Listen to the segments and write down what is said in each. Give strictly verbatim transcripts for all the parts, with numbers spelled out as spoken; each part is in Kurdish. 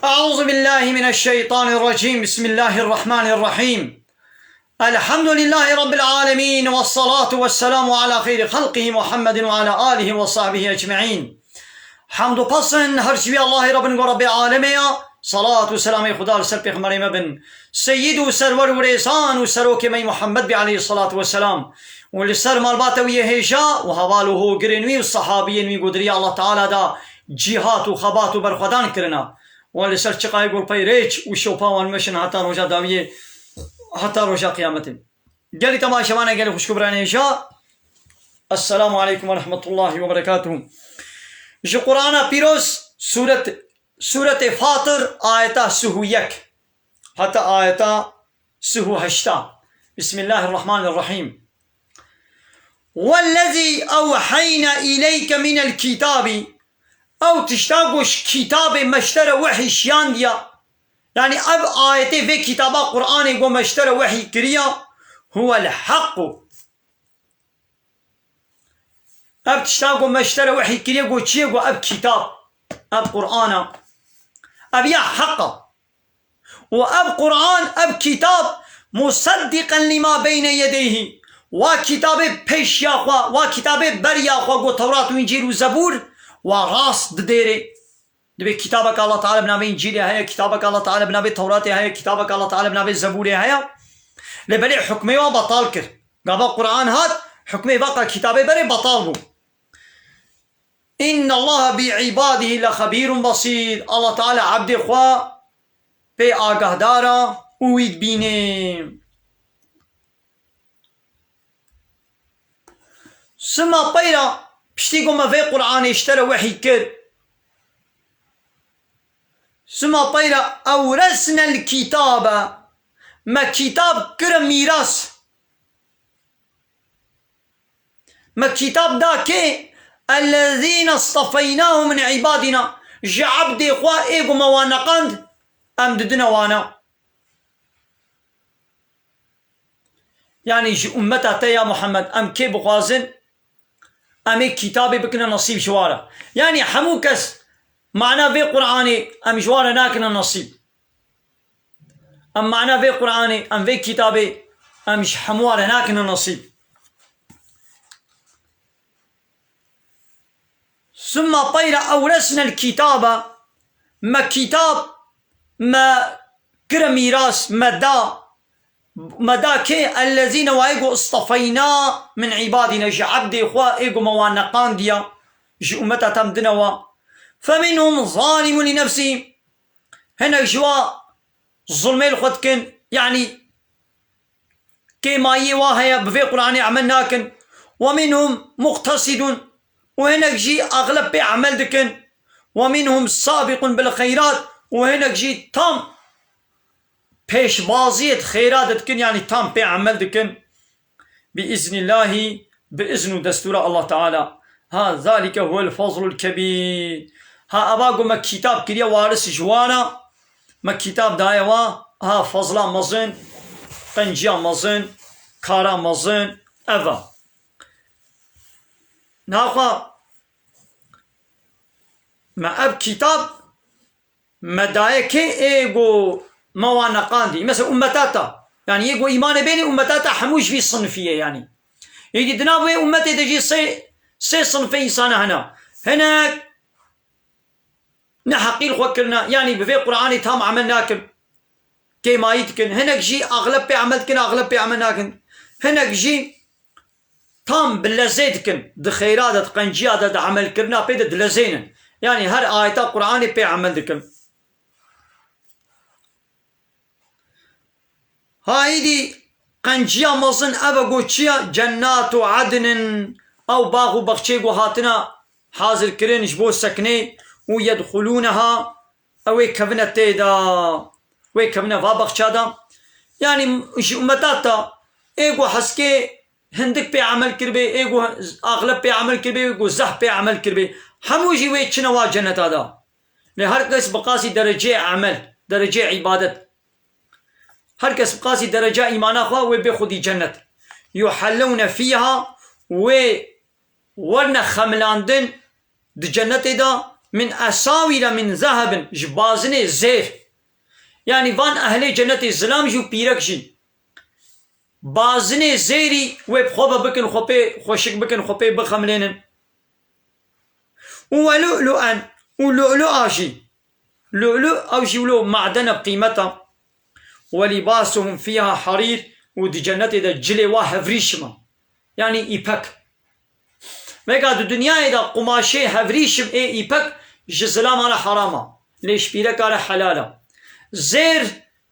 أعوذ بالله من الشيطان الرجيم. بسم الله الرحمن الرحيم. الحمد لله رب العالمين، والصلاة والسلام على خير خلقه محمد وعلى آله وصحبه أجمعين. Hemd û pesn her ji wî Allahê re bin, go Rebbê alemê ya. Salat û selamê Xuda li ser pêxemberê me bin. Seyyid û serwer û rêzan û serokê me yî Muhammed bî aleyhissalatu vesselam. Û li ser malbata wî yê hêja û heval û hogirên wî û sehabiyên wî go di riya Allah Teala da cîhat û xebat û berxwedan kirina. Û li ser çiqayê go pey rêç û şopa wan meşin heta roja dawiyê, heta roja qiyametê. Gelî temaşevana, gelî xwişk û birayên hêja. Esselamu aleykum ve rahmetullahi ve berekatuhu. Ji Qur'ana Pîroz, sûret, sûretê Fatir, ayeta sih û yek heta ayeta sih û heşta. Bismillahirrahmanirrahim. Wellezî ewheyna îleyke minel kitâbî. Ew tişta ku ji kitabê me ji te re wehî şiyandiya. Yanî ev ayetê vê kitaba Qur'anê ku me ji te re wehî kiriya, huwel heqqu. Ev tişta ku me ji te re wehî kiriye, ku çi ye? Ku ev kitab, ev Qur'an e. Ev ya heq e. Û ev Qur'an, ev kitab, museddiqen lima beyne yedeyhî. Wa kitabê pêşiya xwe, wa kitabê beriya xwe, ku Tewrat û Încîl û Zebûr, wa rast didêrê. Dibê kitabeke Allah Teala bi navê Încîlê heye, kitabeke Allah Teala bi navê Tewratê heye, kitabeke Allah Teala bi navê Zebûrê heye. Lê belê hukmê wa betal kir. Gava Qur'an hat, hukmê vaka kitabê berê betal bû. Inna Allaha bi ibadihi le xebîrun basîr. Allah Teala ebdê xwe pê agahdar e û wî dibînê. Sima peyra, piştî ku me vê Qur'anê ji te re wehî kir, sima peyra ewresnel kitabe, me kitab kir mîras. Me kitab da kê? Ellezîne istefeynahum min ibadina. Ji ebdê xwe ê ku me wan neqand, em didine wana. Yanî ji ummeta te ya Muhammed, em kê bixwazin, em ê kitabê bikine nesîb ji wa re. Yanî hemû kes mana vê Qur'anê em ji wa re nakine nesîb. Em mana vê Qur'anê, em vê kitabê, em ji hemû re nakine nesîb. Summa tayra ewresnel kitaba, me kitab, me kire mîras, me da, me da kê? Ellezîne, wayê ku istefeyna min ibadîne, ji ebdê xwe ê ku me wan neqandiya, ji ummeta te em dine wa. Feminhum zalimun li nefsî, hinek ji wa zulmê li xwe dikin, yanî kêmayiyê wa heye, bi vê Qur'anê emel nakin. Ve minhum muqtesidun, û hinek jî exleb pê emel dikin. Ve minhum sabiqun bil xeyrat, û hinek jî tam pêşbaziyê di xêra de dikin, yanî tam pê emel dikin. Bi iznillahî, bi izn û destûra Allah Teala. Ha, zalike huwel fazlul kebîr. Ha, eva ku me kitab kiriye waris ji wana, me kitab daye wa, ha, fazla mezin, qenciya mezin, kara mezin, eva. Naxwe me ev kitab me daye kê ê ku me wan neqandî? Mesela ummeta te. Yanî yê ku îmanê bênê ummeta te hemû ji vî sinfî ye yanî. Êdî di nav wê ummetê de jî sê, sê sinfê însana hene. Hinek ne heqî li xwe kirine, yanî bi vê Qur'anê tam emel nakin. Kêmayî dikin. Hinek jî axleb pê emel dikin, axleb pê emel nakin. Hinek jî tam bi lezê dikin, di xêra de, di qenciya de, di emelkirina pê de dilezênin. Yanî her ayeta Qur'anê pê emel dikin. Ha îdî qenciya mezin ev e ku çi ye? Cennatu adnin, ew bax û baxçê ku hatine hazirkirin ji bo sekinê û yedxulûneha, ew ê kevine tê de, wê kevine va baxça de. Yanî ji ummeta te ê ku heskê hindik pê emel kiribê, ê ku axleb pê emel kiribê, ê ku zehf pê emel kiribê, hemû jî wê çine wa cenneta de. Lê her kes bi qasî dereceyê emel, dereceyê îbadet. Her kes bi qasî dereca îmana xwe wê bê xwedî cennet. Yuhellewne fîha, wê werne xemilandin di cennetê de, min esawîre min zehebin, ji bazinê zêr. Yanî van ehlê cennetê zilam jî û pîrek jî. Bazinê zêrî wê bi xwe ve bikin, xwe pê xweşik bikin, xwe pê bixemilênin. Û we lu'lu'en, û lu'lu'a jî. Lu'lu' ew jî wilo madene bi qîmet e. Ve libasuhum fîha harîr, û di cennetê de cilê wa hevrîşim e. Yanî îpek. Vega di dinyayê de qumaşê hevrîşim ê îpek ji zilama re heram e, lê ji pîreka re helal e. Zêr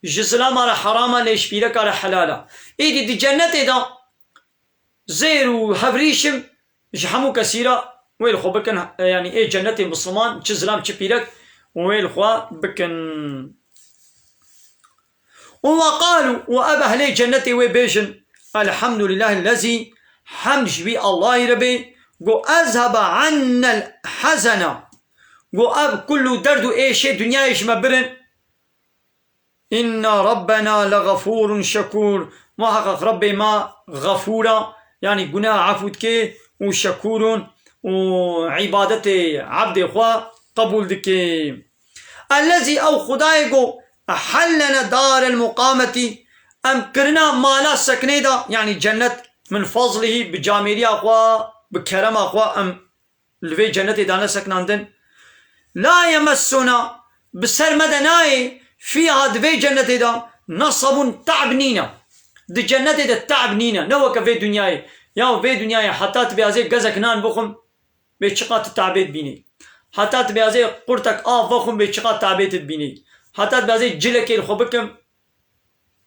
ji zilama re heram e, lê ji pîreka re helal e. Êdî di cennetê de zêr û hevrîşim ji hemû kesî re wê li xwe bikin, yanî ê cennetê misliman, çi zilam çi pîrek, wê li xwe bikin. Û we qalû, û ev ehlê cennetê wê bêjin, Elhamdulillahillezî, hemd ji wî Allahî re bê, go ezhebe annel hezena, go ev kul û derd û êşê dinyayê ji me birin. Inna Rabbena le gafûrun şekûr, muheqeq Rebbê me xefûr e, yanî guneha efû dike, û şekûrun, û îbadetê ebdê xwe qebûl dike. Ellezî, ew Xwedayê go, ehellene darel muqametî, em kirina mala seknê de, yanî cennet, min fazlihî, bi camêriya xwe, bi kerema xwe em li vê cennetê dane seknandin. La yemessuna, bi ser me de nayê, fîha, di vê cennetê de, nasabun, te'b nîne. Di cennetê de te'b nîne. Ne weke vê dinyayê. Ya vê dinyayê heta tu bêazê gezek nan bixwim, bê çiqa tu te'bê dibînî. Heta tu bêazê qurtek av vexwim, bê çiqa te'bê tu dibînî. Heta tu bêazê cilekê li xwe bikim,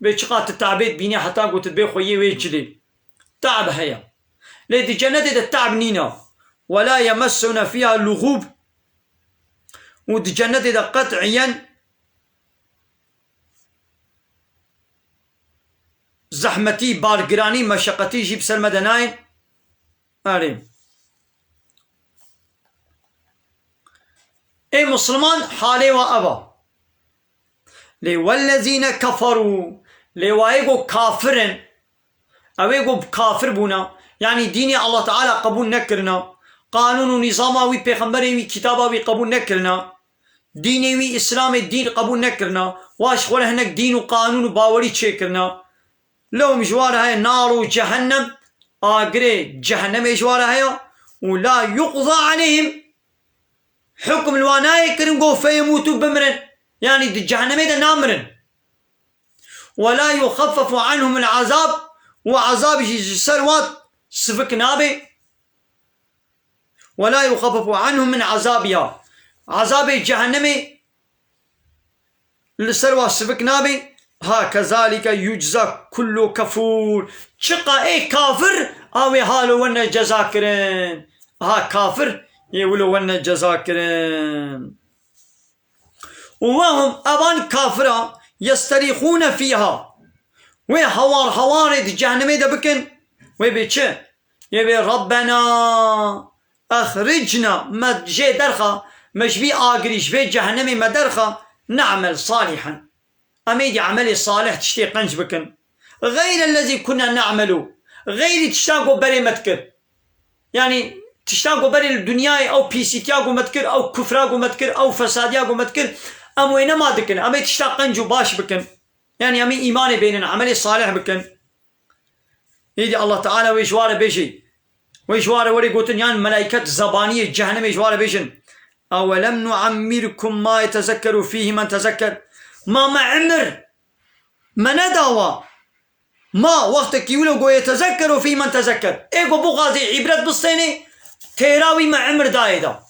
bê çiqa tu te'bê dibînî heta ku tu dibê xweyê wê cilê. Te'b heye. Lê di cennetê de te'b nîne. Wela yemessuna fîha luxûb. Û di cennetê de qet'iyen zehmetî, bargiranî, meşeqetî jî bi ser me de nayên. Erê. Ê Musulman halê wa ev a. Lê wellezîne keferû, lê wayê ku kafir in, ew ê ku kafir bûne, yanî dînê Allah Teala qebûl nekirine, qanûn û nîzama wî, pêxemberê wî, kitaba wî qebûl nekirine, dînê wî, Îslamê, dîn qebûl nekirine, wa ji xwe re hinek dîn û qanûn û bawerî çêkirine, lewm ji wa re heye nar û cehennem, agirê cehennemê ji wa re heye, û la yuqza aleyhim, hukm li wan nayê kirin, go feyemûtû, bimirin. Yanî di cehennemê de namirin. Ve la yuxeffefu anhum el azab, û azab jî ji ser wan sivik nabe. Ve la yuxeffefu anhum min azabiha. Azabê cehennemê li ser wan sivik nabe. Ha kezalike yucza kullu kafur. Çiqa ê kafir a wê halo wene ceza kirin. Ha kafir yê wilo wene ceza kirin. Û wehum, evan kafira, yesterîxûne fîha. Wê hawar hawarê di cehennemê de bikin. Wê bê çi? Yê bê Rabbena exricna, me jê derxa, me ji vî agirî, ji vê cehennemê me derxa, ne'mel salihan. Em êdî emelê salih, tiştê qenc bikin. Xeyrellezî kunna ne'melu. Xeyrî tişta ku berê me dikir. Yanî tişta ku berê li dinyayê ew pîsîtiya ku me dikir, ew kufra ku me dikir, ew fesadiya ku me dikir, em wê nema dikin. Em ê tişta qenc û baş bikin. Yanî em ê îmanê bênin, emelê salih bikin. Êdî Allah Teala wê ji wa re bêjê. Wê ji wa re were gotin, yan melaiket zebaniyê cehennemê ji wa re bêjin. Ewelem nu'emmirkum ma yetezekkeru fîhî men tezekker. Ma me emir me nedawa. Ma wextekî wilo go yetezekkeru fîhî men tezekker. Ê go bixwazê îbret bistênê, têra wî me emir dayê da.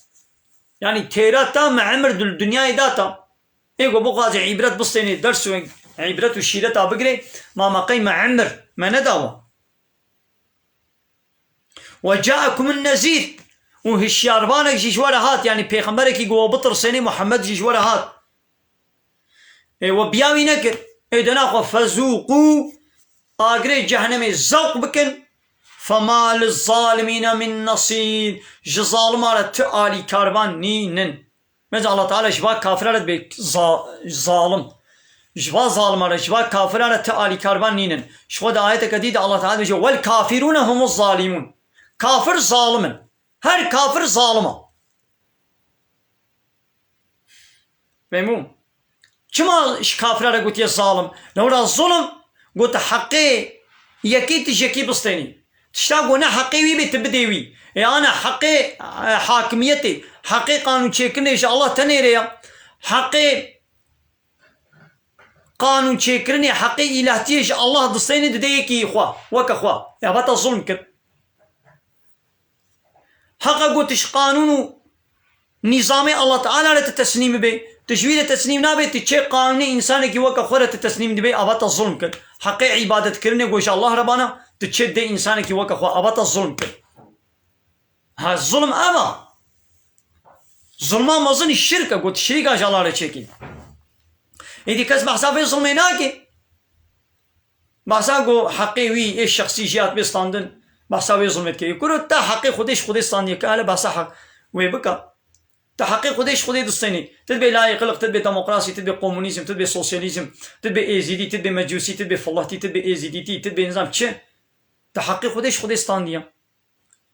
Yanî têra ta me emir dil dinyayê da ta. Ê ku bixwaze îbret bistênê, ders û îbret û şîreta bigirê, ma me qey me emir me nedawa. Ve caekumun nezîr, û hişyarvanek jî ji we re hat, yanî pêxemberekî ku we bitirsênê Muhammed jî ji we re hat. Ê we biya wî nekir. Ê dena xwe fezûqû, agirê cehennemê zewq bikin. Fema lizzalimîne min nesîr. Ji zalima re ti alîkarvan nînin. Mesela Allah Teala ji va kafira re dibê za-, zalim. Ji va zalima re, ji va kafira re ti alîkarvan nînin. Ji xwe di ayeteke dî de Allah Teala dibêje, "Wel kafirûne humuz zalimûn." Kafir zalim in. Her kafir zalim e. Fehmû? Çima ji kafira re gotiye zalim? Lewra zulm got heqê yekê tu ji yekê bistênî. Tişta ku ne heqê wî bê tu bidê wî. Ê ana heqê, e, hakimiyetê, heqê qanûnçêkirinê ji Allah tenê re ya. Heqê qanûnçêkirinê, heqê îlahtiyê ji Allah distênê didê yekî xwe, weke xwe. Ya bata zulm kir. Heqa ku tu ji qanûn û nîzamê Allah Teala re tu teslîm bibê, tu ji wî re teslîm nabê, tu çê qanûnê însanekî weke xwe re tu teslîm dibê, avata zulm kir. Heqê îbadetkirinê ku ji Allah re bana, tu çê dê însanekî weke xwe, avata zulm kir. Ha, zulm ev a. Zulma mezin şirk e, ku tu şirîka ji Allah re çêkî. Êdî kes behsa vê zulmê nake. Behsa ku heqê wî ê şexsî jî hatibê standin, behsa wê zulmê dike. Kuro te heqê Xwedê ji Xwedê standiye, ke hele behsa heq wê bike. Te heqê Xwedê ji Xwedê distênî. Ti dibê layîqiliq, ti dibê demokrasî, ti dibê komunîzm, ti dibê sosyalîzm, ti dibê êzîdî, ti dibê mecûsî, ti dibê filatî, ti dibê êzîdîtî, ti dibê nizam çi? Te heqê Xwedê ji Xwedê standiye.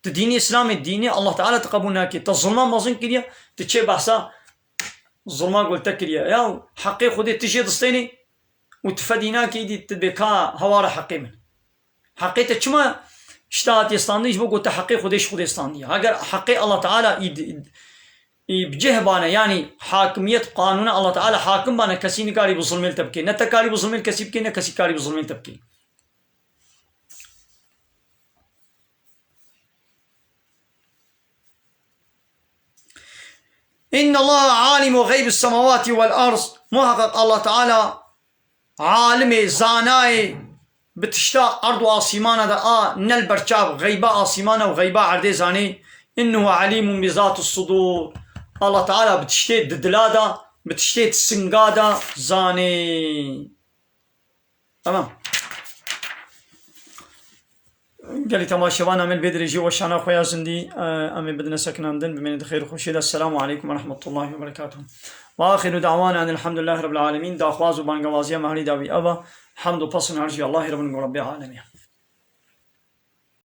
Tu dînê Îslamê, dînê Allah Teala tu qebûl nakî. Te zulma mezin kiriye, tu çê behsa zulma ku li te kiriye. Ya heqê Xwedê tu jê distênî û tu fedî nakî, îdî tu dibê ka hewara heqê min. Heqê te çima ji te hatiye standin? Ji bo ku te heqê Xwedê ji Xwedê standiye. Heger heqê Allah Teala î, î, î bi cih bane, yanî hakimiyet, qanûna Allah Teala hakim bane, kesî nikarî bi zulmê li te bike. Ne te karî bi zulmê li kesî bike, ne kesî karî bi zulmê li te bike. İnna Allah alimu ghaybis semawati vel arz. Muhakkak Allah Teala alimê, zanayê bi tişta erd û asîmana de a, ne li berçav, xeyba asîmana û xeyba erdê zanê. Innehu alimun bi zatis sudur. Allah Teala bi tiştê di dila de, bi tiştê di singa de zanê. Tamam. Gelî temaşevan, em ê li vê dirêjî weşana xwe ya zindî, e, em ê bidine sekinandin, bimêne di xêr û xweşiyê de. Esselamu aleykum ve rahmetullahi ve berekatuhu. Ve axiru da'wana enilhamdülillahi rabbil alemin. Daxwaz û bangewaziya me herî dawî ev e. Hemd û pesn her jî Allahî re bin ku Rebbê alemê.